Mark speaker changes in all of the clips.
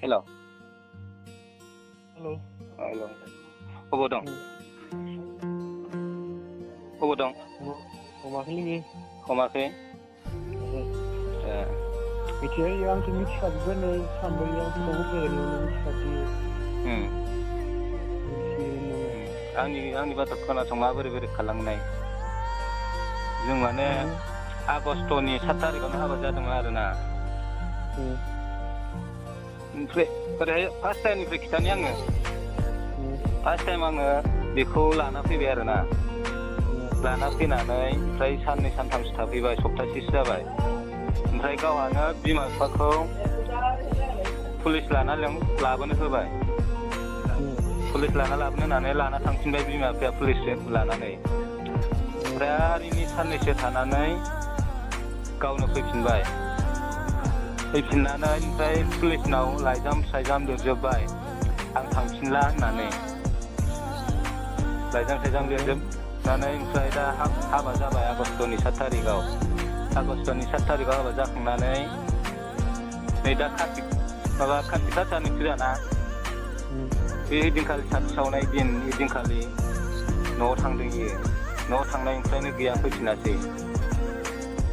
Speaker 1: Hello.
Speaker 2: Halo.
Speaker 1: Hello. Obo dong? Obo dong?
Speaker 2: Hamaखै लोगो.
Speaker 1: Hamaखै?
Speaker 2: मिथियो आंथ' मिथिखाजोबबाय नै सानबाय आं फुङाव गेलेनायावनो मिथिखाजोबो।
Speaker 1: आंनि बाथ्रा खोनासं माबोरै खालामनाय। जों माने आगष्टनि 7 तारिखआवनो हाबा जादोंमोन आरोना। ओमफ्राय ओरैहाय फार्स्ट टाइमनिफ्राय खिथानि आङो। फार्स्ट टाइम आङो बेखौ लाना फैबाय आरोना। लाना फैनानै ओमफ्राय साननै सानथामसो थाफैबाय, सप्तासेसो जाबाय। ओमफ्राय गावहानो बिमा बिफाखौ पुलिस लाबोनो होबाय। पुलिस लाना लाबोनो होनानै लाना थांफिनबाय बिमा बिफाया पुलिस लानानै। ओमफ्राय आरो इनि साननैसो थानानै गावनो फैफिनबाय। फैफिननानै ओमफ्राय पुलिसनाव लाइजाम लिरजोब्बाय आं थांफिनला होननानै। लाइजाम लिरजोबनानै ओमफ्राय दा हाबा जाबाय आगष्टनि 7 तारिखआव। आगष्टनि 7 तारिखआव हाबा जाखांनानै नै दा कार्तिक गासानि फुजाना बे दिनखालि साथि सावनाय दिन, ओइदिनखालि न'आव थांदों इयो। न'आव थांनायनिफ्रायनो गैया फैफिनासै।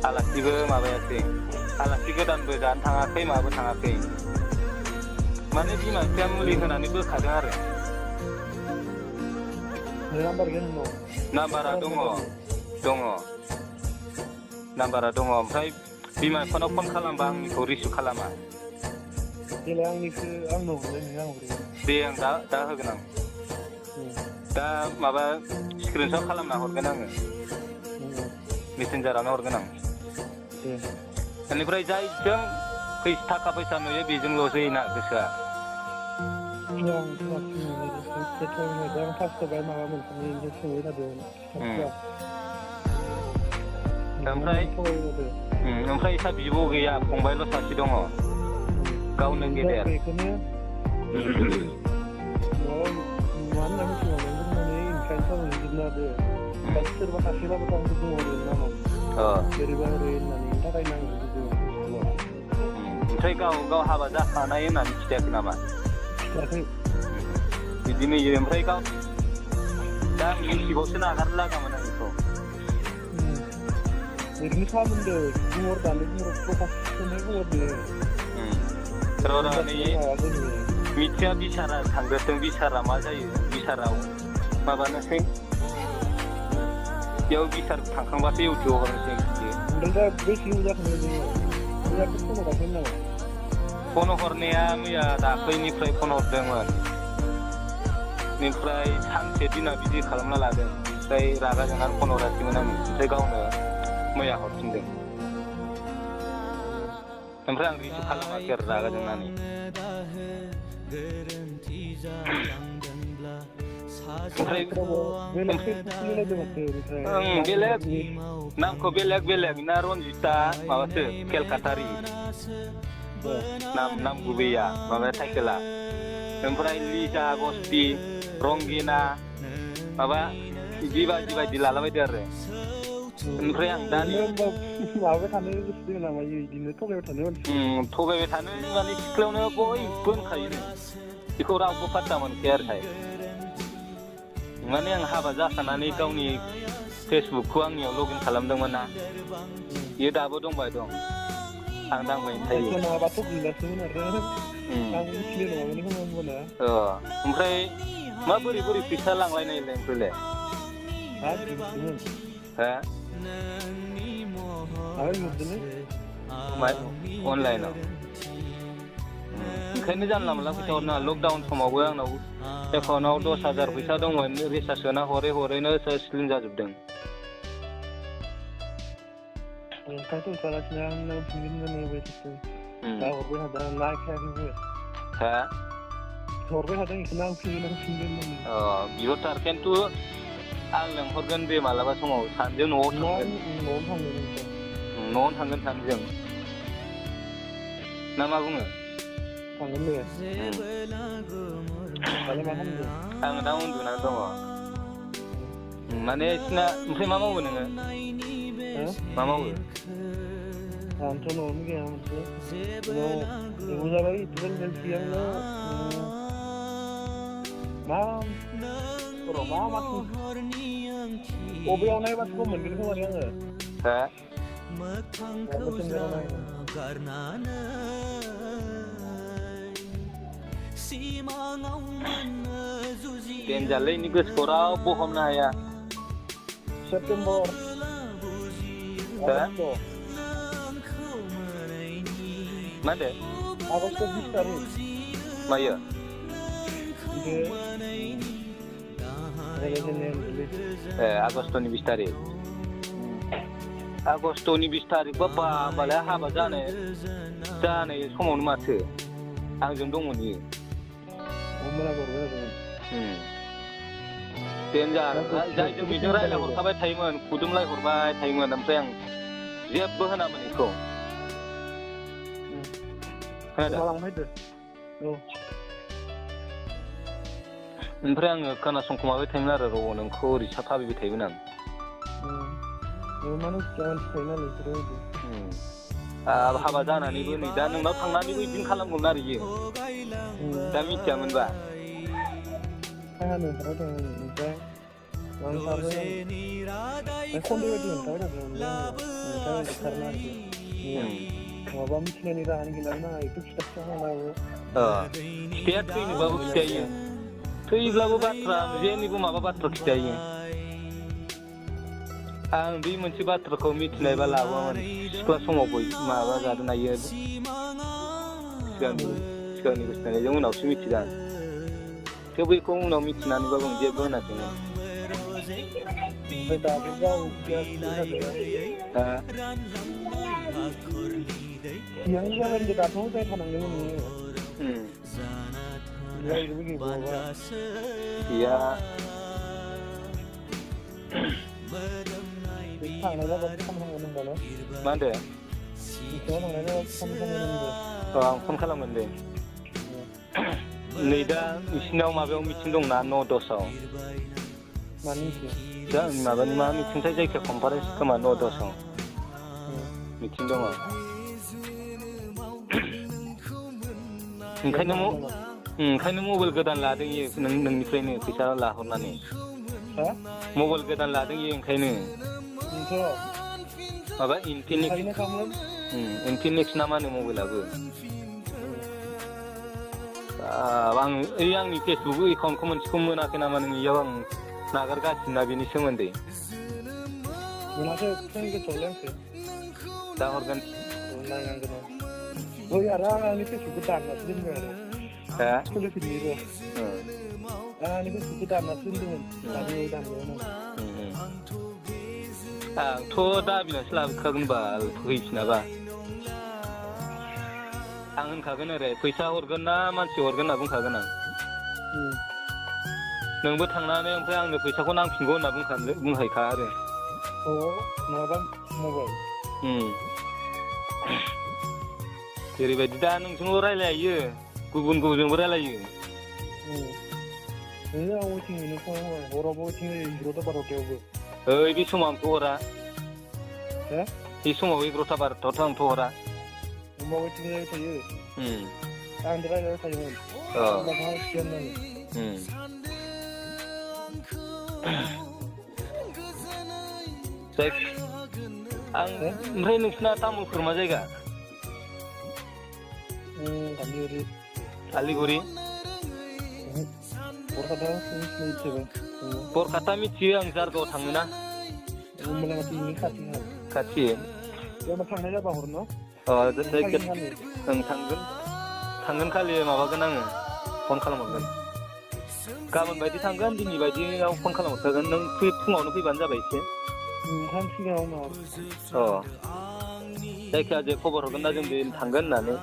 Speaker 1: आलासिबो माबायासै, आलासि गोदानबो जानो थाङाखै, माबो थाङाखै। माने बिमा बिफाया मुलि होनानै बोखादों आरो। नाम्बारा दङ। नाम्बारा दङ। ओमफ्राय बिमा बिफानाव फन खालामबा आंनिखौ रिसिभ खालामा।
Speaker 2: देलाय आंनो हरलाय नोङो आं हरगोन।
Speaker 1: दे आं दा होगोन आं। दा माबा स्क्रिनसट खालामना हरगोन आङो। मेसेन्जारावनो हरगोन आं। बेनिफ्राय जायजों थाखा फैसा नुयो बेजोंल' जोयोना गोसोआ। ओमफ्राय इसा बिब' गैया, फंबायल' सासे दङ। गावनो गेदेर। ओमफ्राय गाव हाबा जाखानाय होननानै खिथायाखै नामा? बिदिनो इयो। ओमफ्राय दा आं इउटुबावसो नागारनो लागामोन आं बेखौ।
Speaker 2: ओरैनो खालामदो बुंहरदानो प्रकासखौनो बुंहरदो।
Speaker 1: मिथिया बिसारा थांग्रोथों, बिसारा मा जायो। बिसाराव माबानोसै, बेयाव बिसार थांखांबासो इउटुबाव हरनोसै। फन हरनाया मैया दाख्लैनिफ्राय फन हरदोंमोन। बेनिफ्राय सानसे दिना बिदि खालामना लादों। ओमफ्राय रागा जोंनानै फन हराखैमोन आङो। ओमफ्राय गावनो मैया हरफिनदों। ओमफ्राय आं रिसिभ खालामाखै आरो रागा जोंनानै। ओमफ्राय बेलेग नामखौ बेलेग ना रनजिता माबासो केलकाटारि नाम गुबैया, माबाया टाइटेला। ओमफ्राय लिजा आगस्ति, रंगिना माबा बिदि बायदि लालाबायदो आरो। ओमफ्राय आं दा
Speaker 2: माबाबाय थानो गोसो दङ नामा बिदिनो थगायबाय थानो?
Speaker 1: थगायबाय थानो माने सिख्लायावनो बयबो होनखायोनो। बेखौ रावबो पात्ता मोनखाया आरोहाय। माने आं हाबा जाखानानै गावनि फेसबुकखौ आंनियाव लगइन खालामदोंमोन ना, बियो दाबो दंबाय दं। आं दांबायनो थायो। ओमफ्राय माबोरै फैसा लांलायनायलाय ओमफ्रायलाय? अनलाइनाव। ओंखायनो जानला मोनला फैसा हरनाङा। लकडाउन समावबो आंनाव एकाउन्टाव 10,000 फैसा दंमोन। रिसार्ज सोना हरैनो स्लिम जाजोबदों। बिहरथार, खिन्थु आं लेंहरगोन दे मालाबा समाव। सानैजों न'आव थांगोन सानैजों। ना मा बुङो? आङो दा उन्दुनानै दङ। माने बिसिना। ओमफ्राय मा मावो नोङो?
Speaker 2: मा मावो? आंथ' न'आवनो गैया। Ibu jabai itu kan dari siang lo. Mam, kalau mama tuh, obyang naik pas kau mending kau mana enggak?
Speaker 1: Hah?
Speaker 2: Aku cenderung naik.
Speaker 1: Denjalai ini gue sekolah bohong na ya.
Speaker 2: September.
Speaker 1: Hah?
Speaker 2: Agustus.
Speaker 1: Mana?
Speaker 2: Agustus bisa nih.
Speaker 1: Maya.
Speaker 2: Ide.
Speaker 1: Agostoni 20 tarik. Agostoni 20 tarik bapak malah haba जानाय समावनो माथो आंजों दंमोन इयो.
Speaker 2: Omela gorbedo.
Speaker 1: देनजार जायजों बिजों रायलायहरखाबाय थायोमोन खुदुमलाय हरबाय थायोमोन ओमफ्राय आं जेबो होनामोन बेखौ खोनादों
Speaker 2: Malang itu. Oh.
Speaker 1: ओमफ्राय आङो खोनासंखुमाबाय थायोमोन आरो र' नोंखौ ओरै साफाबिबाय थायोमोन आं
Speaker 2: Mana jangan final itu.
Speaker 1: हाबा जानानैबो नै दा नोंनाव थांनानैबो बिदिनो खालामगौमोन आरो इयो दा मिथियामोनबा
Speaker 2: Kan entar ada entar. Lantar. Aku dia entar ada entar karena Maba misalnya ni rahan gimana itu kita sama lah.
Speaker 1: Setiap ini baru kita iya. थैब्लाबो बाथ्रा जेनिबो माबा बाथ्रा खिथायो आं बे मोनसे बाथ्राखौ मिथिनायबा लाबोमोन सिख्ला समाव माबा जादों नायो सिगांनि बोसोरनायजों उनावसो मिथिदों थेवबो बेखौ उनाव मिथिनानैबाबो आं जेबो होनाखैमोन
Speaker 2: ओमफ्राय दाबो गाव सिगां जागोन दे दाथ' जाय थानांगौमोन नोङो
Speaker 1: Iya. Mana? Ang phone खालामगोन दे. नै दा बिसिनाव माबायाव मिटिं दंना 9-10आव.
Speaker 2: मानि मिटिं?
Speaker 1: दा माबानि मा मिटिंथाय जायखिया कनफारेन्स खोमा 9-10आव. मिटिं दङ. ओंखायनो मबाइल गोदान लादों इयो नोंनिफ्रायनो फैसा लाहरनानै मबाइल गोदान लादों इयो ओंखायनो माबा इनफिनिक्स ना मा होनो मबाइलाबो आंनि फेसबुक एकाउन्टखौ मोनसेखौ मोनाखै नामा नों इयाव आं नागारगासिनो ना बेनि सोमोन्दै दा हरगोन
Speaker 2: आंनि फेसबुकखौ दाननासो दोनबाय आरो Sekolah sendiri. Ini kan kita masuk dengan tadi dalam.
Speaker 1: Tuh dah bila selalu kagun bal, fahimnya Angin kagun ada, पैसा हरगोन ना मानसि हरगोन ना बुंखागोन आं. नोंबो थांनानै ओमफ्राय आंनो फैसाखौ नांफिनगौ होनना बुंखायखा आरो.
Speaker 2: नङाबा मबाइल.
Speaker 1: जेरैबायदि दा नोंजोंल' रायलायो. गुबुनजोंबो रायलायो बे समाव आंथ' हरा बे समाव 11टा 12टायाव आंथ' हरा ओमफ्राय नोंसिना तामुलपुर मा जायगा Aliguri. Porkata miथियो आं जारगाव थाङोना खाथि थांगोन खालि माबागोन आङो फन खालामहरगोन गाबोन बायदि थांगोन दिनै बायदियाव फन खालामहरखागोन नों फुङावनो फैबानो जाबाय एसे जायखिया जे खबर हरगोन ना जों थांगोन होननानै